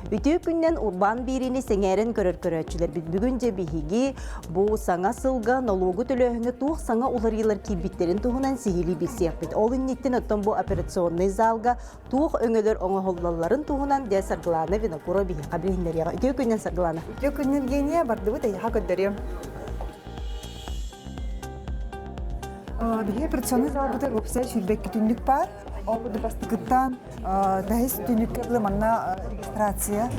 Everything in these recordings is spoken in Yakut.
Үтүө күннэн урбаан биэриини сэҥээрэн көрөр көрөөччүлэрбит бүгүн дьэ биһиги бу саҥа сылга нолуогу төлөөһүҥҥэ туох саҥа уларыйыылар киирбиттэрин туһунан сиһилии билсиэхпит. Ол инниттэн оттон бу операционнай залга туох өҥөлөр оҥоһуллалларын туһунан дьэ Саргылаана Винокурова биһиэхэ билиһиннэриэҕэ. Үтүө күннэн Саргылаана. Үтүө күннэн Евгения, бардыбыт эйиэхэ көрдөрүөм. Биһиги операционнай залбытыгар уопсай сүүрбэкки түннүк баар. Ол бастакыттан бэһис түннүккэ дылы манна регистрация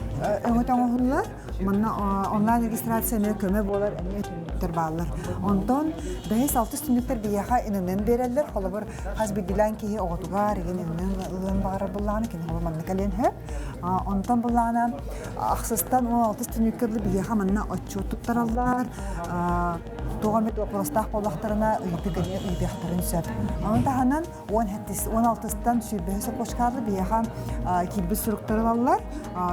өҥөтө оҥоһуллар. Манна онлайн регистрация эмиэ көмө буолар эмиэ түннүктэр бааллар. Онтон бэһис алтыс түннүктэр биһиэхэ иннинэн биэрэллэр. Холобур, хас биирдиилээн киһи оҕотугар игин иннинэн ылыан баҕарар буоллаҕына кини ол манна кэлиэн сөп. Онтон буллаҕына ахсыстан 16 түннүккэ дылы биһиэхэ манна отчуот туттараллар. Туох эмит боппуруостаах буоллахтарына ыйытык эмиэ ыйытыахтарын сөп. Ону таһынан 16-тан 25 сопочкаарлы биһиэхэ киирбит суруктары ылаллар,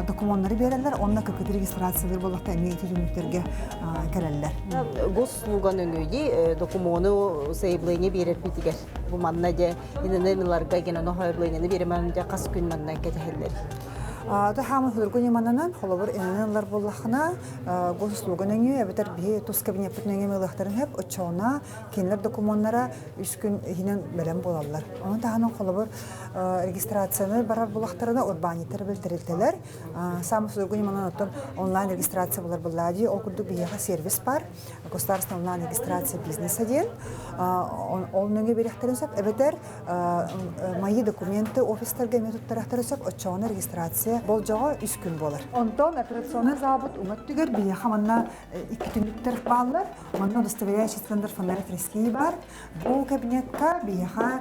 докумуоннары биэрэллэр уонна ККТ регистрациялыыр буоллахта эмиэ ити түмүктэргэ кэлэллэр. Госуслуга нөҥүө докумуону заявление биэрэрбитигэр бу манна дьэ иннинэ ыларга гена заявлениены биэримэн дьэ хас күн манна кэтэһэллэр. То хаамын судургу ньыманан холобур иннинэ ылар буоллаххына госуслуга нөҥүө эбэтэр биһи тус кабинеппыт нөҥүө ылыахтарын сөп оччоҕуна кинилэр докумуоннара үс күн иһинэн бэлэм буолаллар. Ону таһынан холобур регистрацияны барар буоллахтарына урбаанньыттар эбэтэр тэрилтэлэр саамай судургу ньыманан оттон онлайн регистрация булар буоллаа дии. Ол курдук биһиэхэ сервис бар государственная онлайн регистрация бизнеса диэн ол нөҥүө биэриэхтэрин сөп эбэтэр мои документы офистарга эмиэ туттарыахтарын сөп оччоҕуна регистрация болдьоҕо үс күн буолар. Онтон операционный забыт уҥа өттүгэр биһиэхэ манна икки түннүктэр бааллар. Манна удостоверяющий центр фонарь России бар. Бу кабинетка биһиэхэ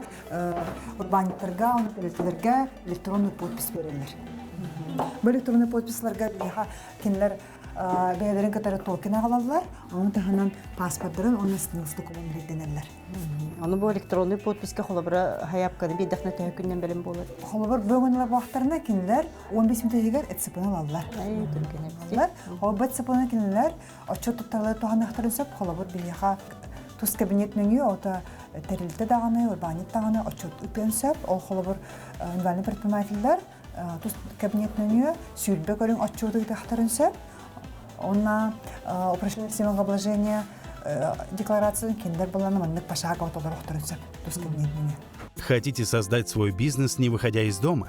урбаанньыттарга уонна тэрилтэлэргэ электронный подпись берэллэр. Бу электронный подписьларга биһиэхэ кинилэр бэйэлэрин кытары токен аҕалаллар, ону таһынан паспордарын уонна СНИЛС докумуоннарын ирдэнэллэр. Аны бу электронный подписка холобура хайапканы биэрдэхинэ төһө күннэн бэлэм буолар? Холобур, бүгүн буоллахтарына кинилэр 15 мүнөт иһигэр ЭЦП-ны ылаллар. Ол бу ЭЦП-ны кинилэр отчуот туттарылар туһаныахтарын сөп. Холобур, биһиэхэ тус кабинет нөҥүө ото тэрилтэ даҕаны, урбаанньыт даҕаны отчуот ыытыан сөп. Ол холобур, индивидуальный предпринимателлэр тус кабинет нөҥүө 20 көрүҥ отчуоту ыытыахтарын сөп. Онна упрощенное система обложения декларацияны кинилэр булан маннык пошагово толоруохтарын сөп тус кабинет нөҥүө. Хотите создать свой бизнес, не выходя из дома?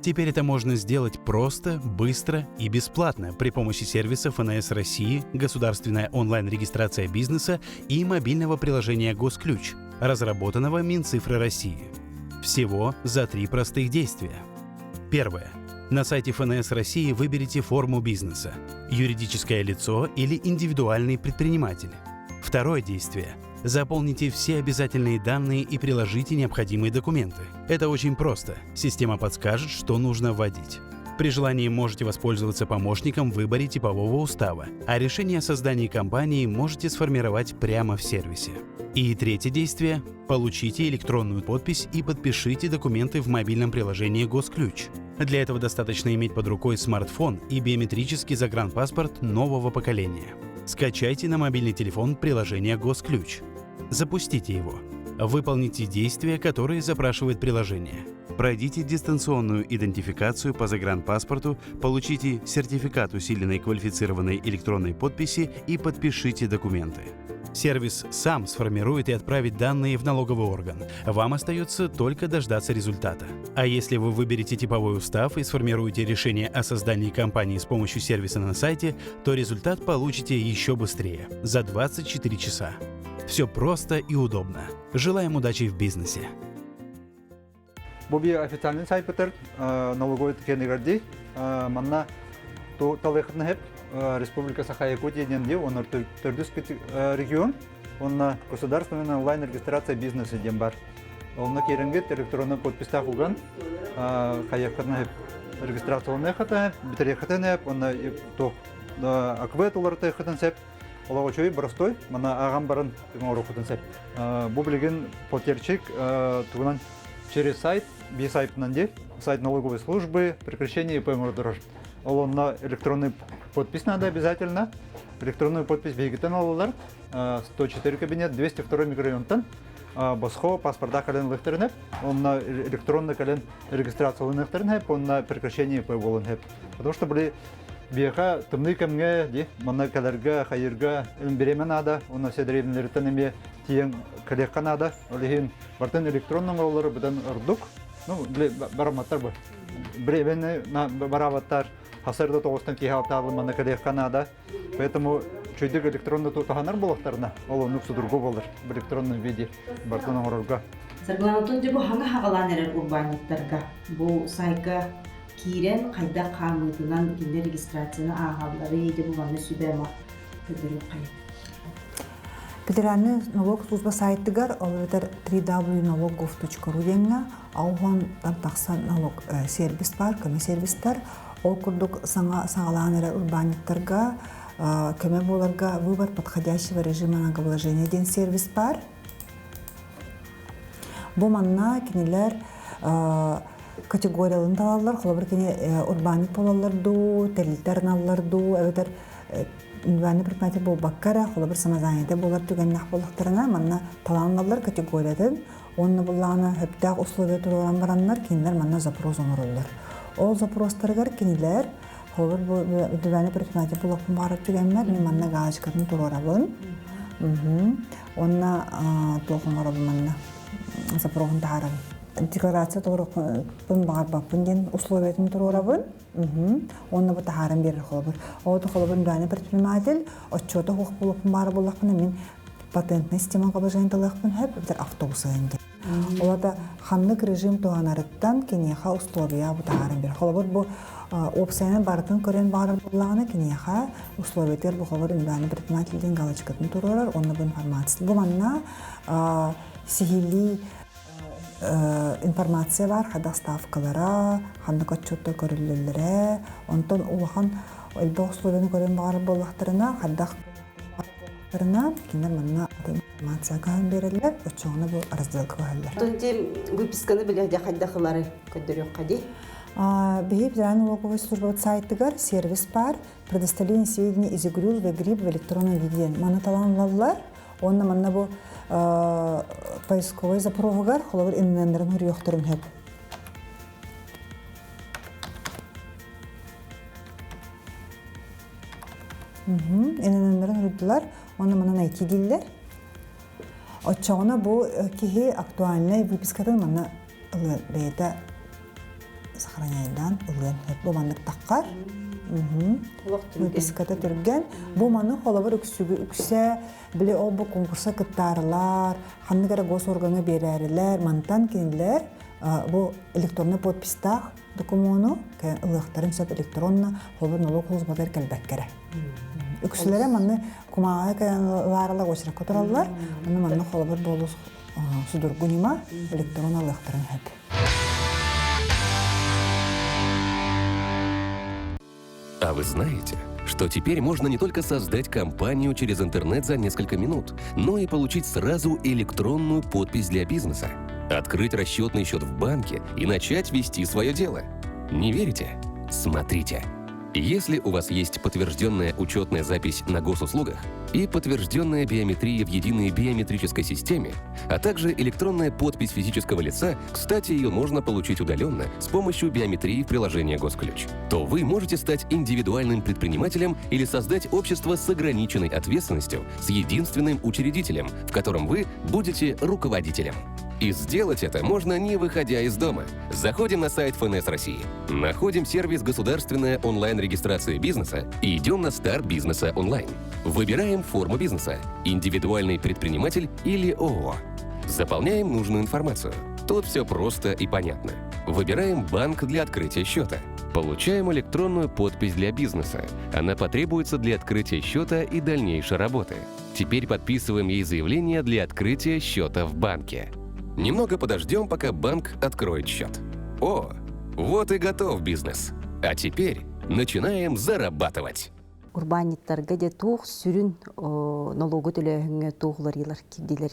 Теперь это можно сделать просто, быстро и бесплатно при помощи сервиса ФНС России, государственная онлайн-регистрация бизнеса и мобильного приложения «Госключ», разработанного Минцифры России. Всего за три простых действия. Первое. На сайте ФНС России выберите форму бизнеса – юридическое лицо или индивидуальный предприниматель. Второе действие. Заполните все обязательные данные и приложите необходимые документы. Это очень просто. Система подскажет, что нужно вводить. При желании можете воспользоваться помощником в выборе типового устава, а решение о создании компании можете сформировать прямо в сервисе. И третье действие – получите электронную подпись и подпишите документы в мобильном приложении «Госключ». Для этого достаточно иметь под рукой смартфон и биометрический загранпаспорт нового поколения. Скачайте на мобильный телефон приложение «Госключ». Запустите его. Выполните действия, которые запрашивает приложение. Пройдите дистанционную идентификацию по загранпаспорту, получите сертификат усиленной квалифицированной электронной подписи и подпишите документы. Сервис сам сформирует и отправит данные в налоговый орган. Вам остается только дождаться результата. А если вы выберете типовой устав и сформируете решение о создании компании с помощью сервиса на сайте, то результат получите еще быстрее – за 24 часа. Все просто и удобно. Желаем удачи в бизнесе! Бу биир официальный сайпытыр налоговый кэнигэрди манна талыахытын хеп Республика Саха-Якутия диэн дии онор төрдүс регион онно государственная онлайн регистрация бизнеса диэн бар. Онно киирэнгит электронный подписьтаах уган хайыаххытын хеп регистрацияланыаххытын хеп бүтэриэххитин хеп онно туох АКВ толорутуоххытын сөп Олох үчүгэй, простой. Мана ааҕан баран оҥоруоххутун сөп. Бу билигин плательщик тугунан через сайт, би сайтынан дии, сайт налоговой службы, прекращение ИП оҥордорор. Ол онно электронный подпись надо обязательно. Электронную подпись биһигиттэн алаллар. 104 кабинет, 202 микрорайонтан. Босхо паспорда кэлэн ылыахтарын сөп, онно электронно кэлэн регистрацияланыахтарын сөп, онно прекращение ИП буолуон сөп. Потому что били биэхэ тымныы кэмҥэ ди манна кэлэргэ, хайыырга бириэмэ наада, уонна все дэриэбинэлэриттэн эмиэ тиийэн кэлиэххэ наада. Ол иһин бартын электронно оҥороллоро быдан ордук. Ну, били барамматтар бу. Бириэмэни бараабаттар, хасар да тоҕустан киһи алтаалын манна кэлиэххэ наада. Поэтому чөйдөк электронно тутаһанар буолуохтарына, ол оннук судургу буолар в электронном виде бартын оҥорорго. Саргыланатын дьэ бу хаҥа хаҕалаан эрэр урбаанньыттарга бу сайтка киирэн хайдах хаамыытынан кинилэр регистрацияны ааҕалларый дьэ бу манна сүбэ-ама көрдөрүөххэ. Федеральный налог служба сайтыгар, ол эбэтэр www.налоггов.ру диэҥҥэ ауһуонтан тахсан налог сервис баар, көмө сервистэр. Ол курдук саҥа саҕалаан эрэр урбаанньыттарга көмө буоларга выбор подходящего режима налогообложения диэн сервис баар. Бу манна кинилэр категорияларын талаллар, холобур кини урбаанньыт буолаллар дуу, тэрилтэ арыналлар дуу, эбэтэр индивидуальный предприниматель буолбакка эрэ, холобур самозанятый буолар түгэннээх буоллахтарына, манна талаан ылаллар категориятын уонна буллаҕына сөптөөх условия туруоран бараннар, кинилэр манна запрос оҥороллор. Ол запростарыгар кинилэр холобур бу индивидуальный предприниматель буолуохпун баҕарар түгэммэр мин манна галочкатын туруорабын. Уонна туох оҥоробун манна запроһун таһаарабын. Декларация толоруохпун баҕарбаппын диэн условиятын туруорабын. Уонна бу таһааран биэрэр холобур. Ол холобур индивидуальный предприниматель отчуота суох буолуохпун баара буоллахпына мин патентный система положение талыахпын сөп эбэтэр автобус диэн. Ол да ханнык режим туһанарыттан киниэхэ условия бу таһааран биэрэр. Холобур бу уопсайынан барытын көрөн баҕарар буоллаҕына киниэхэ условиятыгар бу холобур индивидуальный предприниматель диэн галочкатын туруорар уонна бу информация. Бу манна сиһилии информация баар хайдах ставкалара, ханнык отчуоттар көрүллэллэрэ, онтон улахан элбэх условияны көрөн баҕарар буоллахтарына, хайдах буоллахтарына, кинилэр манна атын информация көһөн биэрэллэр, оччоҕуна бу разделка көһөллөр. Оттон ити выписканы билэ хайдах ылары көрдөрүөххэ дии? Биһи федеральный налоговой служба сайтыгар сервис бар предоставление сведений из ЕГРЮЛ в ЕГРИП в электронном виде маны талан ылаллар. Уонна манна бу поисковой запроһугар холобур иннэннэрин хоруйуохтарын сөп. Иннэннэрин хоруйдулар, уонна манна найти дииллэр. Оччоҕуна бу киһи актуальнай выпискатын манна ылыан бэйэтэ сохраняйдаан ылыан сөп. Бу маннык таххар. Выписката түргэн. Бу маны холобур үксүгү үксэ били ол бу конкурса кыттаарылар, ханнык эрэ госоргаҥа биэрээрилэр, мантан кинилэр бу электронный подпистаах докумуону ылыахтарын сөп электронно холобур налог службатыгар кэлбэккэрэ. Үксүлэрэ манны кумааҕы кэлэн очеракка тураллар, онно манна холобур буолус судургу ньыма электрон алыахтарын сөп. А вы знаете, что теперь можно не только создать компанию через интернет за несколько минут, но и получить сразу электронную подпись для бизнеса, открыть расчетный счет в банке и начать вести свое дело? Не верите? Смотрите. Если у вас есть подтвержденная учетная запись на госуслугах и подтвержденная биометрия в единой биометрической системе, а также электронная подпись физического лица, кстати, ее можно получить удаленно с помощью биометрии в приложении «Госключ», то вы можете стать индивидуальным предпринимателем или создать общество с ограниченной ответственностью с единственным учредителем, в котором вы будете руководителем. И сделать это можно не выходя из дома. Заходим на сайт ФНС России, находим сервис «Государственная онлайн-регистрация бизнеса» и идем на старт бизнеса онлайн. Выбираем форму бизнеса – индивидуальный предприниматель или ООО. Заполняем нужную информацию. Тут все просто и понятно. Выбираем банк для открытия счета. Получаем электронную подпись для бизнеса. Она потребуется для открытия счета и дальнейшей работы. Теперь подписываем ей заявление для открытия счета в банке. Немного подождем, пока банк откроет счет. О, вот и готов бизнес. А теперь начинаем зарабатывать. Урбаанньыттарга де туох сүрүн нологу төлөөһүҥҥэ туох уларыйылар кирдилэр?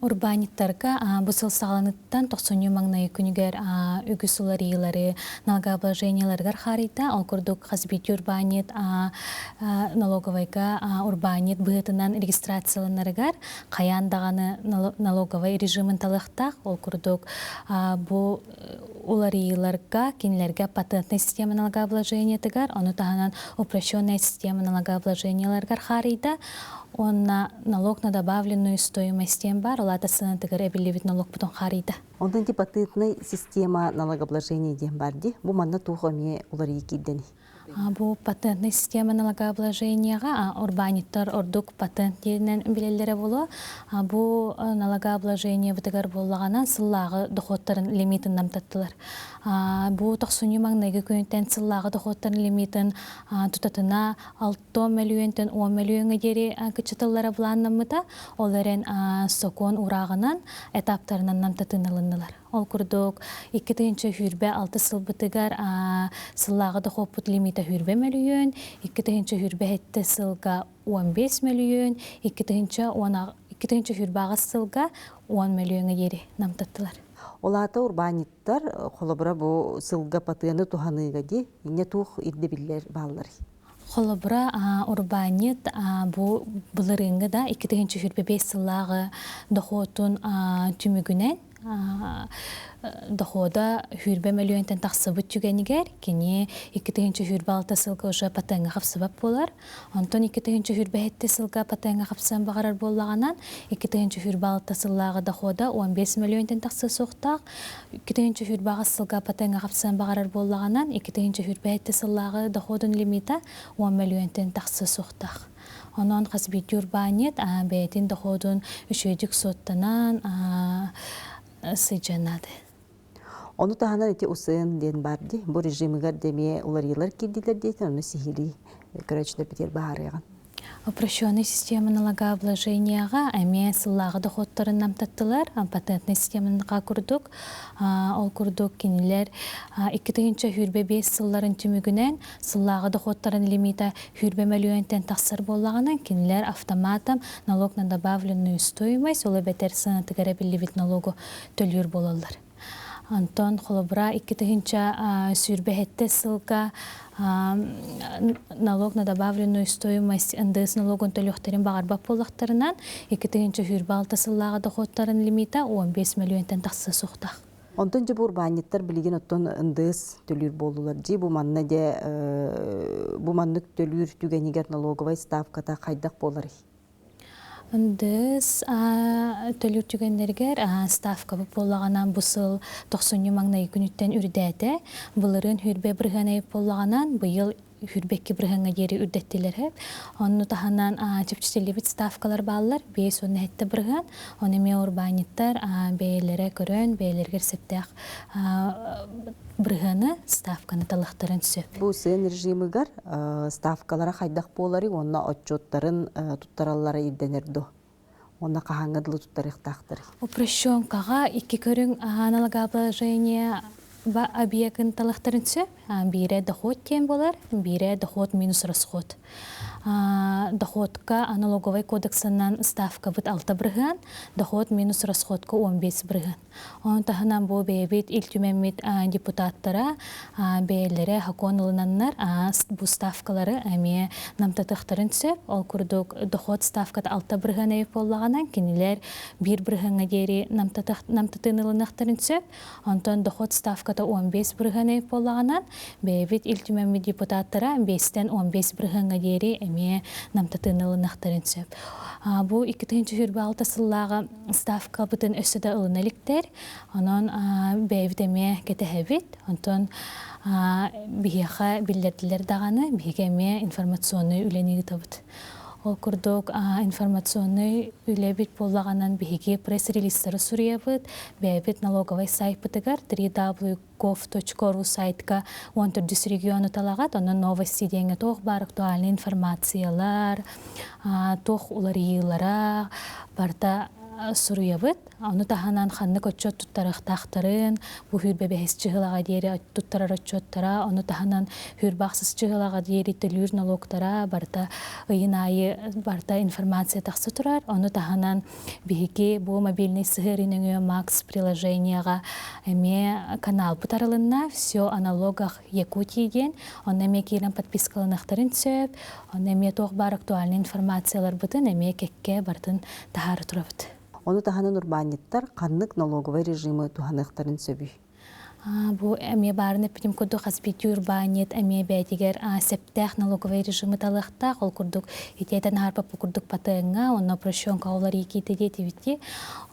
Урбаанньыттарга бу сыл саҕаланыттан тохсунньу маҥнайгы күнүгэр үгүс уларыйыылары налогообложениеларыгар хаарыйда. Ол курдук хас биирдии урбаанньыт налоговайга урбаанньыт быһыытынан регистрацияланарыгар хайаан даҕаны налоговай режимин талыахтаах. Ол курдук бу уларыйыыларга кинилэргэ патентнай система налогообложениетыгар, ону таһынан упрощенная система налогообложениеларыгар хаарыйда. Уонна налог на добавленную стоимость диэн баар, ол аата сыанатыгар эбиллибит налогпутун хаарыйда. Онтон ити патентнай система налогообложения диэн баар дии. Бу манна туох эмиэ уларыйыы киирдэний? Бу патентнай система налогообложениеҕа урбаанньыттар ордук патент диэнинэн билэллэрэ буолуо. Бу налогообложениебытыгар буоллаҕына сыллааҕы доходтарын лимитин намтаттылар. Бу тохсунньу маҥнайгы күнүттэн сыллааҕы доходтарын лимитин тутатына 6 мөлүйүөнтэн 10 мөлүйүөҥҥэ диэри кыччатыллара былааннаммыта. Ол эрэн сокуон урааҕынан этаптарынан намтатыыны ылыннылар. Ол курдук, 2026 сылбытыгар сыллааҕы дохуоппут лимита 100 мөлүйүөн, 2027 сылга 15 мөлүйүөн, 2028 сылга 10 мөлүйүөҥҥэ диэри намтаттылар. Ол аата урбаанньыттар холобура бу сылга патыаны туһаныыга дии, инньэ туох ирдэбиллэр баалларый? Холобура, урбаанньыт бу былырыыҥҥы да 2025 сыллааҕы дохуотун түмүгүнэн дохода 100 мөлүйүөнтэн тахсыбыт түгэнигэр кини 2026 сылга уже патеҥҥа хапсыбат буолар. Онтон 2027 сылга патеҥҥа хапсыан баҕарар буоллаҕынан 2026 сыллааҕы дохода 15 мөлүйүөнтэн тахсыа суохтаах. 2028 сылга патеҥҥа хапсыан баҕарар буоллаҕынан, 2027 сыллааҕы доходун лимита 10 мөлүйүөнтэн тахсыа суохтаах. Онон хас биирдии урбаанньыт бэйэтин доходун үчүгэйдик суоттанан сыдьанады. Ону таһынан ити УСН диэн бар дии. Бу режимигэр да эмиэ уларыйыылар киирдилэр диэтин, ону сиһилии көрөөччүлэр битиэр баһаарыаҕын. Упрощенная система налогообложенияҕа эмиэ сыллааҕы доходторун намтаттылар, патентнай системаныга курдук. Ол курдук кинилэр 2025 сылларын түмүгүнэн сыллааҕы доходторун лимита 100 мөлүйүөнтэн тахсар буоллаҕына, кинилэр автоматом налог на добавленную стоимость, ол эбэтэр сыанатыгар эбиллибит налогу төлүүр буолаллар. Онтон холобура 2027 сылга налог на добавленную стоимость НДС налогун төлүөхтэрин баҕарбат буоллахтарынан 2026 сыллааҕы доходтарын лимита 15 мөлүйүөнтэн тахса суохтаах. Онтон дьэ бу урбаанньыттар билигин оттон НДС төлүүр буоллулар. Дьи бу манна дьэ бу маннык төлүүр түгэнигэр налоговай ставката хайдах буоларый? НДС төлүүр түгэннэригэр ставкабыт буоллаҕына бу сыл тохсунньу маҥнайгы күнүттэн үрдээтэ. Былырыын хүрбэ бырыһыан эбит буоллаҕынан, быйыл хүрбэкки бырыһыаҥҥа диэри үрдэттилэр. Онну таһынан чэпчэтиллибит ставкалар бааллар, 57 бырыһыан. Ону эмиэ урбаанньыттар бэйэлэрэ көрөн, бэйэлэригэр сөптөөх бырыһыаны, ставканы талыахтарын сөп. Бу сыан режимигэр ставкалара хайдах буоларый уонна отчуоттарын туттараллара ирдэнэр дуо? Уонна хаһааҥҥа дылы туттарыахтаахтарый? Упрощенкаҕа икки көрүҥ налогообложение объегын талыахтарын сөп. Биирэ доход диэн буолар, биирэ доход минус расход. Доходка налоговай кодексынан ставкабыт 6 бырыһыан, доход минус расходка 15 бырыһыан. Ону таһынан бу бэйэбит Ил Түмэммит депутаттара бэйэлэрэ сокуон ылынаннар бу ставкалары эмиэ намтатыахтарын сөп. Ол курдук доход ставката 6 бырыһыан эбит буоллаҕына, кинилэр 1 бырыһыаҥҥа диэри намтатыыны ылыныахтарын сөп. Онтон доход ставката 15 бырыһыан эбит буоллаҕына, бэйэбит Ил Түмэммит депутаттара 5-тэн 15 бырыһыаҥҥа диэри эмиэ намтатыыны ылыныахтарын сөп. Бу 2026 сыллааҕы ставкабытын өссө да ылына иликтэр. Онон бэйэбит эмиэ кэтэһэбит. Онтон биһиэхэ биллэрдилэр даҕаны, биһиги эмиэ информационнай үлэни ыытабыт. Ол курдук информационнай үлэбит буоллаҕынан биһиги пресс-релизтары суруйабыт, бэйэбит налоговай сайтпытыгар www.gov.ru сайтка 14 региону талаҕат, онон новости диэҥҥэ туох баар актуальный информациялар, туох уларыйыылара барыта. суруйабыт. Ону таһынан ханнык отчуот туттарыахтаахтарын, бу хүрбэ бэһис чыһылаҕа диэри туттарар отчуоттара, ону таһынан хүрбэ ахсыс чыһылаҕа диэри төлүүр налогтара барыта ыйын аайы барыта информация тахса турар. Ону таһынан биһиги бу мобильный сыһыарыы нөҥүө Макс приложениеҕа эмиэ каналбыт арылынна. Все о налогах Якутии диэн. Онно эмиэ киирэн подпискаланыахтарын сөп. Онно эмиэ туох баар актуальный информацияларбытын эмиэ кэккэ барытын таһаара турабыт. Ону таһынан урбаанньыттар ханнык налоговай режимы туһаныахтарын сөбүй? Бу эмиэ баарын эппитим курдук хас биирдии урбаанньыт эмиэ бэйэтигэр септеэх налоговай режимы талыахтаах. Ол курдук итиэтэн аһарбаппы курдук патеҥҥа уонна упрощенка уларыы киирдэ диэтибит.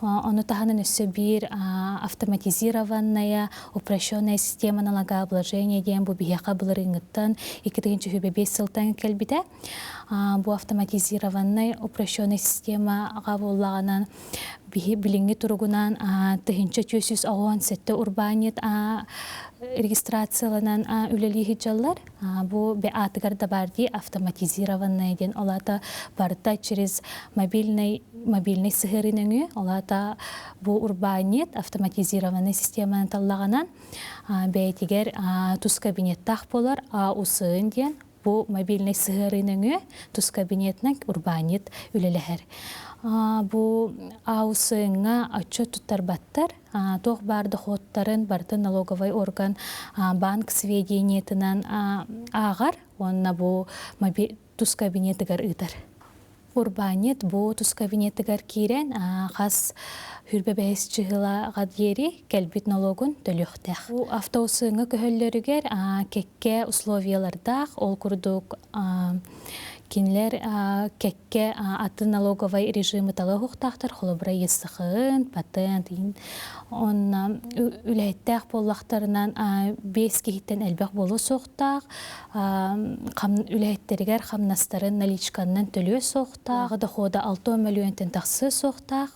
Ону таһынан өссө биир автоматизированная упрощенная система налогообложения диэн бу биһиэхэ былырыыҥҥыттан 2025 сылтан кэлбитэ. Бу автоматизированная упрощенная системаҕа буоллаҕынан биһи билиҥҥи туругунан 1497 урбаанньыт регистрацияланан үлэлии сылдьаллар. Бу аатыгар да баар дии автоматизированная диэн ол аата барыта через мобильный мобильный сыһыарыы нөҥүө ол аата бу урбаанньыт автоматизированный системаны таллаҕынан бэйэтигэр тус кабинеттаах буолар АУСН диэн бу мобильный сыһыарыы нөҥүө тус кабинетынан урбаанньыт үлэлэһэр. Бу АУСН-ҥа отчет туттарбаттар. Туох баар дохуоттарын барытын налоговай орган банк сведениетынан ааҕар уонна бу тус кабинетыгар ыытар. Урбаанньыт бу тус кабинетыгар киирэн хас хүрбэ бэһис чыһылаҕа диэри кэлбит налогун төлүөхтээх. Бу автоусыҥҥа көһөллөрүгэр кэккэ условиялардаах, ол курдук кинилэр кэккэ атын налоговай режимы тала уһуктаахтар, холобура ЕСХН, патент, онно үлэһиттээх буоллахтарынан биэс киһиттэн элбэх буолуо суохтаах, үлэһиттэригэр хамнастарын наличканнан төлүө суохтаах, дохода 6 мөлүйүөнтэн тахсыа суохтаах.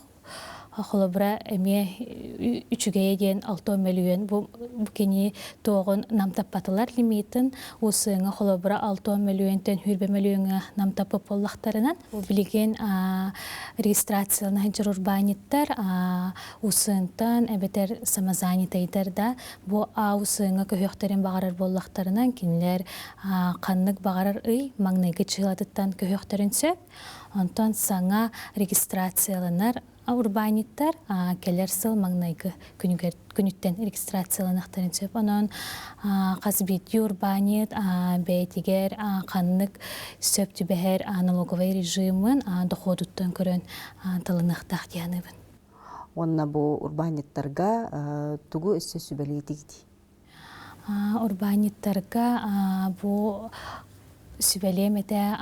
Холобура, эмиэ үчүгэйэ диэн 6 мөлүйүөн бу кини туоҕун намтаппатылар лимиитин УСН-ҥа холобура 6 мөлүйүөнтэн 20 мөлүйүөҥҥэ намтаппыт буоллахтарынан билигин регистрациялана сылдьар урбаанньыттар УСН-тан эбэтэр самозанятайдар да Бу АУС-ҥа көһүөхтэрин баҕарар буоллахтарына, кинилэр ханнык баҕарар ый маҥнайгы чыһылатыттан көһүөхтэрин сөп. Онтон саҥа регистрацияланар урбаанньыттар кэлэр сыл маҥнайгы күнүгэр күнүттэн регистрацияланыахтарын сөп. Онон хас биирдии урбаанньыт бэйэтигэр ханнык сөп түбэһэр налоговай режимын доходуттан көрөн талыныахтаах дии саныыбын. Уонна бу урбаанньыттарга тугу өссө сүбэлиитигитий? Урбаанньыттарга бу сүбэлиэм этэ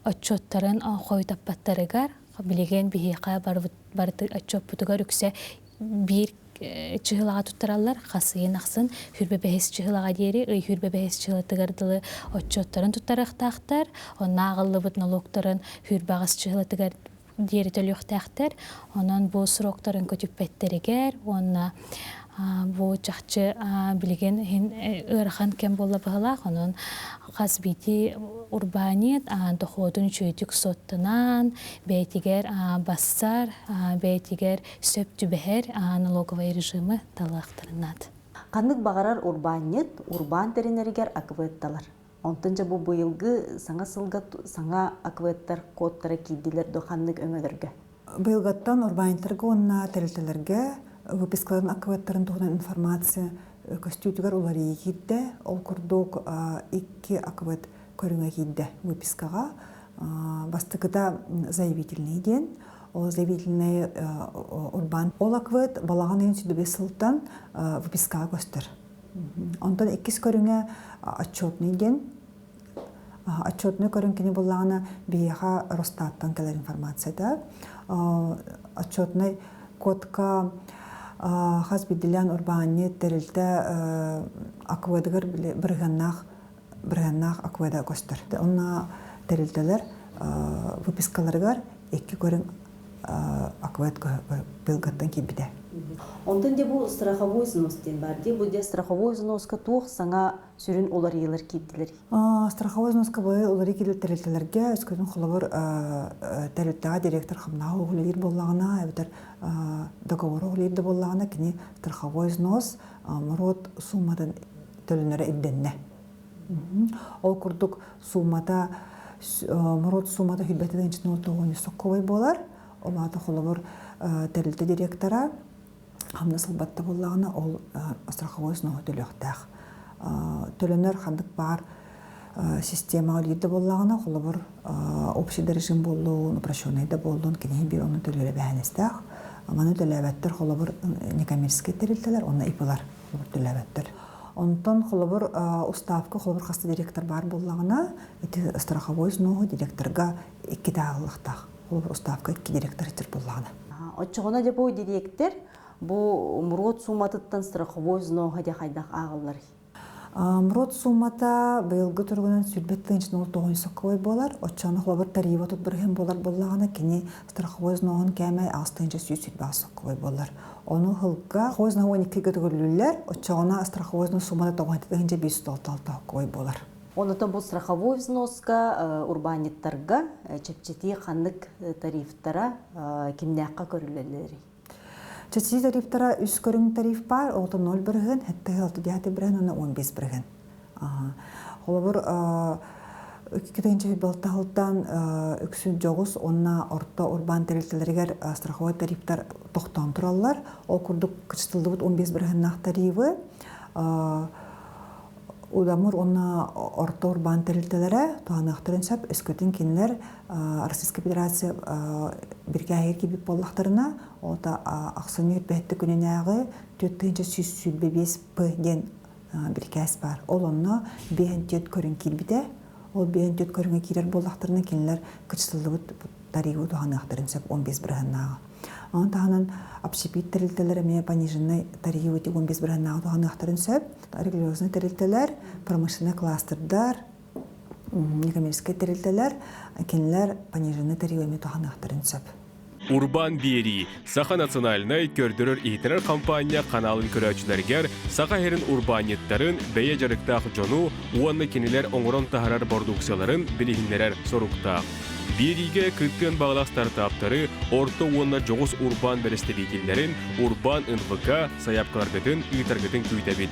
отчуоттарын хойутаппаттарыгар билигин биһиэхэ барыты отчуоппутугар үксэ биир чыһылаҕа туттараллар хас ыйын ахсын хүрбэ бэһис чыһылаҕа диэри ый хүрбэ бэһис чыһылатыгар дылы отчуоттарын туттарыахтаахтар онно ааҕыллыбыт налогтарын хүрбэ аҕыс чыһылатыгар диэри төлүөхтээхтэр. Онон бу сроктарын көтүппэттэригэр уонна бу чахчы билигин иһин ыарахан кэм буолла быһылаах. Онон хас биирдии урбаанньыт дохуотун үчүгэйдик суоттанан, бэйэтигэр бассар, бэйэтигэр сөп түбэһэр налоговай режимы талыахтарын наада. Ханнык баҕарар урбаанньыт урбаан тэринэригэр акветталар. Онтон дьэ бу быйылгы саҥа сылга саҥа акветтар кодтара киирдилэр до ханнык өҥөлөргө? Быйылгаттан урбаанньыттарга уонна тэрилтэлэргэ выпискаларын акветтарын туһунан информация көстүүтүгэр уларыйыы киирдэ. Ол курдук икки аквет көрүҥэ киирдэ выпискаҕа. Бастакыта заявительный диэн. Ол заявительный урбаан. Ол аквет балаҕан ыйын сүдүбэ сылтан выпискаҕа көстөр. Онтон иккис көрүҥэ отчетный диэн. Отчетный көрүҥ кини буллаҕына биһиэхэ Росстаттан кэлэр информацията. Отчетный кодка хас биирдиилээн урбаанньыт тэрилтэ АКВД-гар бырыһыаннаах бырыһыаннаах АКВД көстөр. Онно тэрилтэлэр выпискаларыгар икки көрүҥ АКВД быйылгаттан киирбитэ. Онтон дьэ бу страховой взнос диэн баар дии. Бу дьэ страховой взноска туох саҥа сүрүн уларыйыылар киирдилэр? Страховой взноска бу уларыы киирбит тэрилтэлэргэ өскөтүн холобур тэрилтэҕэ директор хамнаһа үлэлиир буоллаҕына эбэтэр договор үлэлиир да буоллаҕына кини страховой взнос МРОТ сууматын төлөнөрө ирдэннэ. Ол курдук суумата МРОТ суумата хүлбэтин 0,9 сокковой буолар. Ол аата холобур тэрилтэ директора хамнас ылбатта буоллаҕына ол страховой взноһу төлүөхтээх. Төлөнөр ханнык баар системаҕа үлэлиир да буоллаҕына, холобур общий да режим буоллун, упрощенный да буоллун, киниһи биир ону төлүүр эбээһинэстээх. Маны төлөөбөттөр холобур некоммерческий тэрилтэлэр уонна ИП-лар төлөөбөттөр. Онтон холобур уставка холобур хаста директор баар буоллаҕына, ити страховой взноһу директорга иккитэ ааҕыллыахтаах. Холобур уставка икки директор итир буоллаҕына. Оччоҕуна дьэ бу дириэктэр бу МРОТ сууматыттан страховой взноһа дьэ хайдах ааҕылларый? МРОТ суумата быйылгы туругунан сүүрбэт тыһыынча 09 сокковой буолар. Оччоҕуна холобур тарифа тут бырыһыан буолар буоллаҕына, кини страховой взноһун кээмэй 8 128 сокковой буолар. Ону сылга страховой взноһу 12 көтөгүллүүллэр, оччоҕуна страховой взнос суумата 9 566 сокковой буолар. Онотон бу страховой взноска урбаанньыттарга чэпчэтии ханнык тарифтара кимнээххэ көрүлэллэрий? Чэпчэтии тарифтара үс көрүҥ тариф баар, оҕото 0 бырыһыан, 76 бырыһыан уонна 15 бырыһыан. Холобур, 2006 сылтан үксүн дьоҕус уонна орто урбаан тэрилтэлэригэр страховой тарифтар тохтоон тураллар. Ол курдук кычытыллыбыт 15 бырыһыаннаах тарифы Удамыр уонна орто урбаан тэрилтэлэрэ туһаныахтарын сөп. Өскөтүн кинилэр Российскай Федерация бирикээһигэр киирбит буоллахтарына, ота ахсынньы үрбэһитти күнүнээҕи 4125 П диэн бирикээс баар. Ол онно 54 көрүҥ киирбитэ. Ол 54 көрүҥэ киирэр буоллахтарына, кинилэр кычытыллыбыт тарифы туһаныахтарын сөп 15 бырыһыаннааҕы. Ону таһынан общепит тэрилтэлэр эмиэ пониженный тарифы 15 бырыһыаннааҕы туһаныахтарын сөп. Религиозный тэрилтэлэр, промышленный кластердар, некоммерческай тэрилтэлэр кинилэр пониженный тарифы эмиэ туһаныахтарын сөп. Урбаан биэрии Саха национальнай көрдөрөр-иһитинэр хампаанньа ханаалын көрөөччүлэригэр Саха сирин урбаанньыттарын, бэйэ дьарыктаах дьону уонна кинилэр оҥорон таһаарар бородууксуйаларын билиһиннэрэр соруктаах. Биэриигэ кыттыан баҕалаах стартаптары, орто уонна дьоҕус урбаан бэрэстэбиитиллэрин Урбаан НВК сайаапкаларгытын ыытаргытын күүтэбит.